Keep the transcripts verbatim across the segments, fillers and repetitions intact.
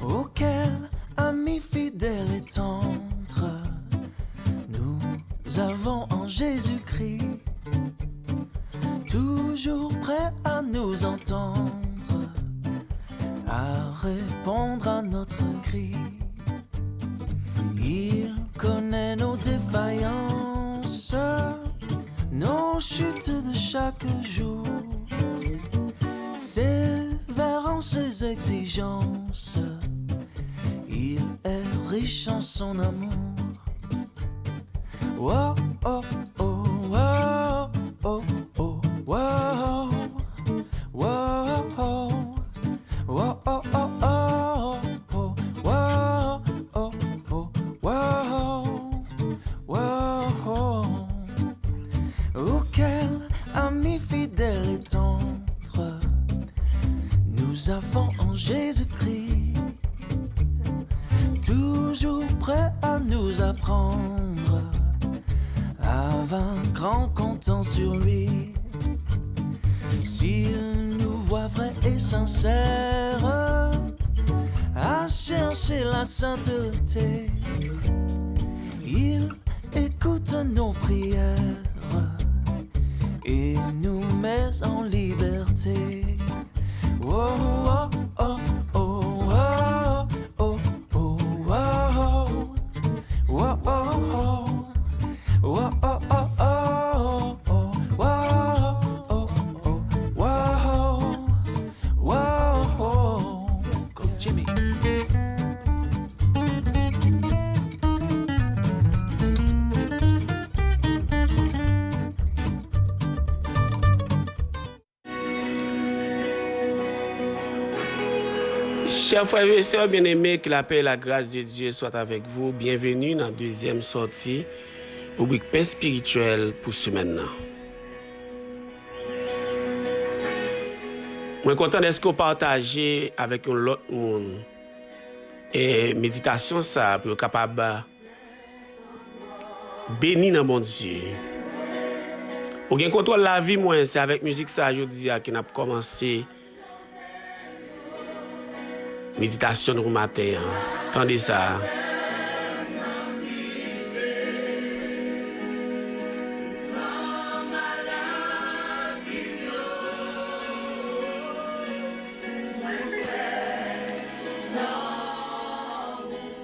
Ô quel ami fidèle et tendre, nous avons en Jésus-Christ, toujours prêt à nous entendre, à répondre à notre cri. Il connaît nos défaillances, nos chutes de chaque jour. Sévère en ses exigences, il est riche en son amour. Wow, oh, oh, wow, oh, oh, wow, wow, wow, oh, oh, oh, oh, wow, oh, oh, wow, wow. Ô quel ami fidèle et tendre nous avons en Jésus-Christ, toujours prêt à nous apprendre à vaincre en comptant sur lui. S'il nous voit vrais et sincères, à chercher la sainteté, il écoute nos prières et nous met en liberté. Oh, oh, oh, oh, oh, oh, oh, oh, oh, oh, oh. Wow, oh, oh, oh, oh, wow, oh, oh, oh, wow, oh, oh. Coach Jimmy. Chè frè e sè byeneme, ke lapè e lagras de Dye swa avèk vou. Byenveni nan dezyèm sòti ribrik Pen Espirityèl pou semèn nan. Mwen kontan dèske w pataje avèk yon lòt moun, e, meditasyon sa a pou yo kapab beni nan Bondye. Ou gen kontwòl lavi mwen, se avèk mizik sa a jodi a ke n ap kòmanse meditasyon nou pou maten an. Tande sa.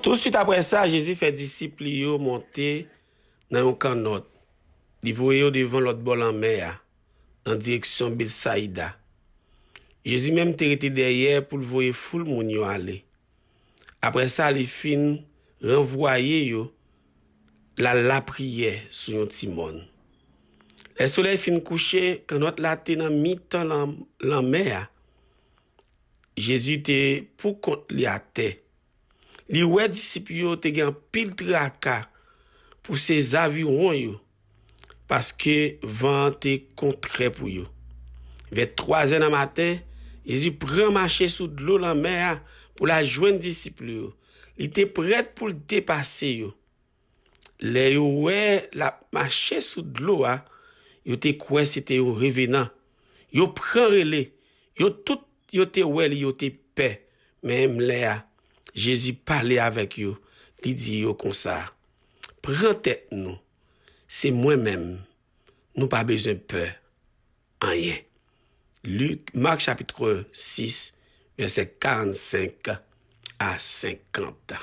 Tousuit apre sa, Jezi fè disip li yo monte nan yon kannòt. Li voye yo devan lòt bò lanmè a, nan direksyon Betsayida. Jezi menm te rete dèyè pou l voye foul moun yo ale. Apre sa, li fin ranvwaye yo, l al lapriyè sou yon ti mòn. Lè solèy fin kouche, kannòt la te nan mitan lan-, lanmè a. Jezi te poukont li atè. Li wè disip yo te gen anpil traka pou se zaviwon yo, paske van an te kontrè pou yo. Vè twazè nan maten, Jezi pran mache sou dlo lanmè a pou l al jwenn disip li yo. Li te prèt pou l depase yo. Lè yo wè l ap mache sou dlo a, yo te kwè se te yon revenan. Yo pran rele. Yo tout yo te wè li, yo te pè. Menm lè a, Jezi pale avèk yo. Li di yo konsa, "Pran tèt nou. Se mwen menm. Nou pa bezwen pè anyen." Lik, Mak chapit sis, vèsè karannsenk a senkant.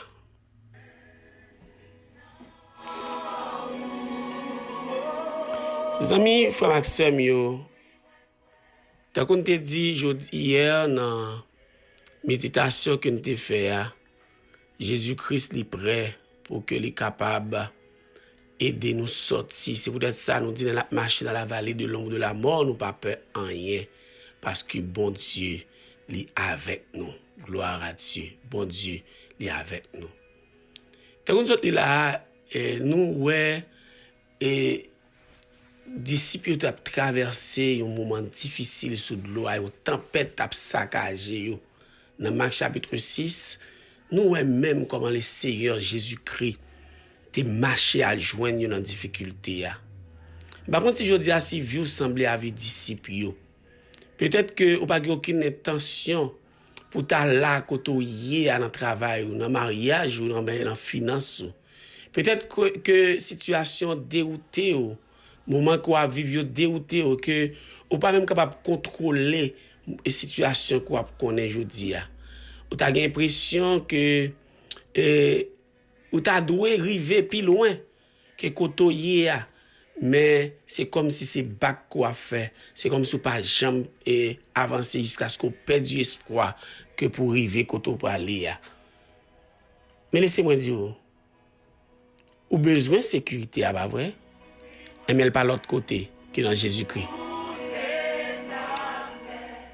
Zanmi, frè m ak sè m yo, tankou n te di jodi, yè nan meditasyon ke n te fè a, Jezi Kris li prè pou ke li kapab ede nou sòti. Se poutèt sa nou di, lè n ap mache nan la vale de lonb de la mò, nou pa pè anyen, paske Bondye li avèk nou. Gloire à Dieu. Bondye li avèk nou. Tankou n sot li la a, e, nou wè, e, disip yo t ap travèse yon moman difisil sou dlo a, yon tanpèt t ap sakaje yo. Nan Mak chapit sis, nou wè menm kòman Leseyè Jezikri te mache al jwenn yo nan difikilte a. M pa konn si jodi a si vi w sanble a vi disip yo. Petèt ke ou pa gen okenn entansyon pou ta la kote w ye a, nan travay ou, nan maryaj ou, nan, nan finans ou. Petèt ke, ke sitiyasyon an dewoute w, moman ke w ap viv yo dewoute w, ke ou pa menm kapab kontwole sitiyasyon ke w ap konnen jodi a. Ou ta gen enpresyon ke, e, ou ta dwe rive pi lwen ke kote w ye a, men se kòmsi se bak ke w ap fè, se kòmsi w pa janm, e, avanse jiskaske w pèdi espwa ke pou w rive kote w prale a. Men lese mwen di w, ou bezwen sekirite a, pa vre? Enben, l pa lòt kote ke nan Jezikri.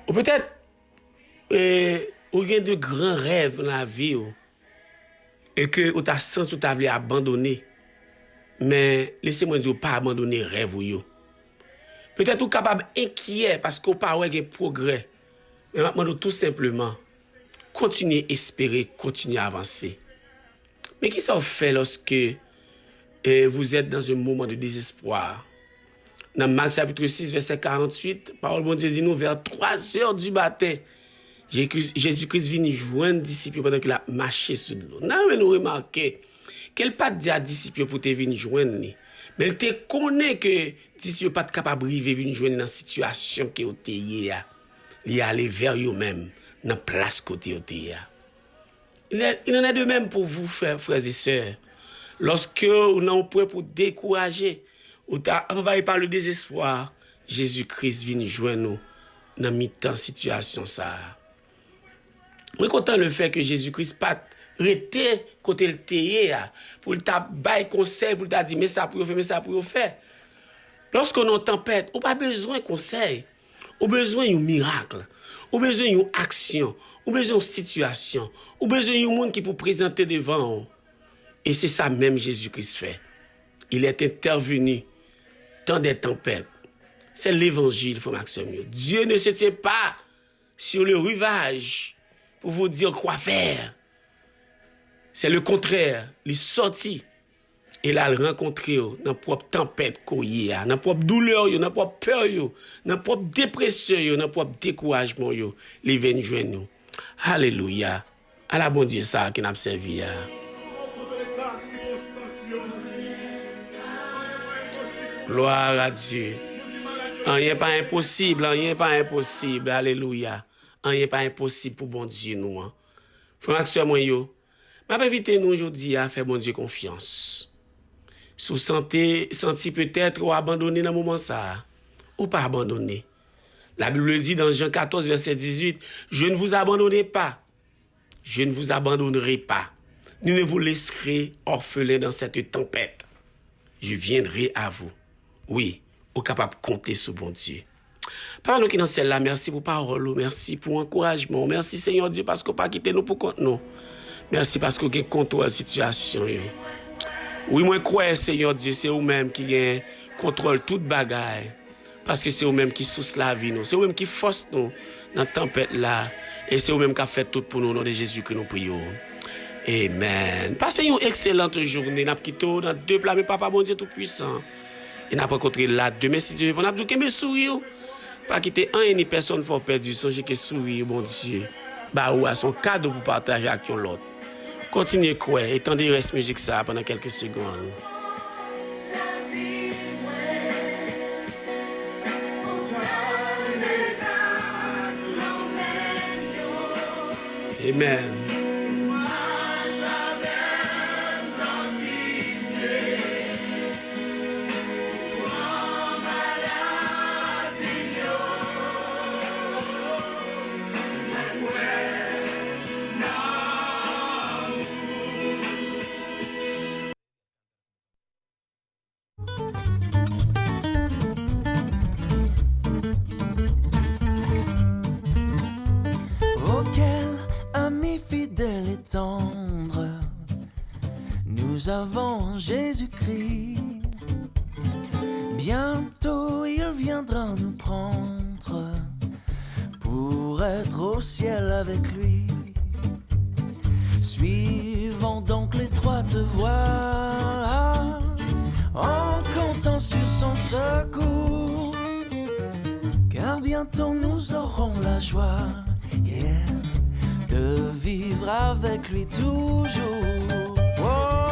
Ou petèt, e, ou gen de gran rèv nan lavi w, e ke ou ta santi ou ta vle abandone. Men, lese mwen di w, pa abandone rèv ou yo. Petèt ou kapab enkyè paske w pa wè gen pwogrè. Men m ap mande w tou senpleman, kontinye espere, kontinye avanse. Men kisa w fè lòske, e, vous êtes dans un moment de désespoir? Nan Mak chapit sis, vèsè karanntuit, pawòl Bondye di nou, vers trois heures du matin, Jezi Kris, Jezi Kris vin jwenn disip yo pandan ke l ap mache sou dlo. N a renmen nou remake ke l pa t di a disip yo pou te vin jwenn li, men l te konnen ke disip yo pa t kapab rive vin jwenn li nan sitiyasyon ke yo te ye a. Li ale vè yo menm, nan plas kote yo te ye a. Il est, il en est de même pour vous, frères, frères et sœurs. Lòske w nan yon pwen pou dekouraje, ou ta anvayi pa le dezespwa, Jezi Kris vin jwenn ou nan mitan sitiyasyon sa a. Mwen kontan lefèt ke Jezi Kris pa t rete kote l te ye a, pou l ta bay konsèy, pou l ta di, men sa pou yo fè, men sa pou yo fè. Lòske w nan yon tanpèt, ou pa bezwen konsèy. Ou bezwen yon mirak. Ou bezwen yon aksyon. Ou bezwen yon sitiyasyon. Ou bezwen yon moun ki pou prezante devan w. E se sa menm Jezi Kris fè. Il est intervenu dans des tempêtes. C'est l'évangile, frè m ak sè m yo. Dieu ne se tient pas sur le rivage pour vous dire quoi faire. C'est le contraire. Li sòti e l al rankontre w nan pwòp tanpèt ke w ye a, nan pwòp doulè w yo, nan pwòp pè w yo, nan pwòp depresyon yo, nan pwòp dekourajman w yo. Li vin jwenn ou. Alelouya! Ala Bondye sa a ke n ap sèvi a. Gloire à Dieu. Anyen pa enposib, anyen pa enposib. Alelouya. Anyen pa enposib pou Bondye nou an. Frè m ak sè mwen yo, m ap envite nou jodi a fè Bondye konfyans. Si w sante, santi petèt ou abandone nan moman sa a, ou pa abandone. La Bible dit dans Jean quatorze, verset dix-huit, je ne vous abandonnerai pas. Je ne vous abandonnerai pas, ni ne vous laisserai orphelin dans cette tempête. Je viendrai à vous. Wi, ou kapab konte sou Bondye. Papa nou ki nan syèl la, mèsi pou pawòl ou, mèsi pou ankourajman w, mèsi Senyè Dye paske w pa kite nou pou kont nou. Mèsi paske w gen kontwòl sitiyasyon yo. Wi, mwen kwè Senyè Dye se ou menm ki gen kontwòl tout bagay. Paske se ou menm ki sous lavi nou, se ou menm ki fòs nou nan tanpèt la, e se ou menm k ap fè tout pou nou, o non de Jezikri nou priye w. Amen. Pase yon ekselant jounen. N ap kite w nan de pla men Papa Bondye Toupisan. E n ap rankontre la demen si Dye vle. N ap di w kenbe souri w. Pa kite anyen ni pèsonn fè w pèdi. Sonje ke souri Bondye ba ou a se yon kado pou pataje ak yon lòt. Kontinye kwè e tande rès mizik sa a pandan kèlke segonn. Amen. Oh, quel ami fidèle et tendre nous avons en Jésus-Christ. Bientôt il viendra nous prendre pour être au ciel avec lui. Suivons donc l'étroite voie en comptant sur son secours, car Bientôt nous aurons la joie, yeah, de vivre avec lui toujours. Oh,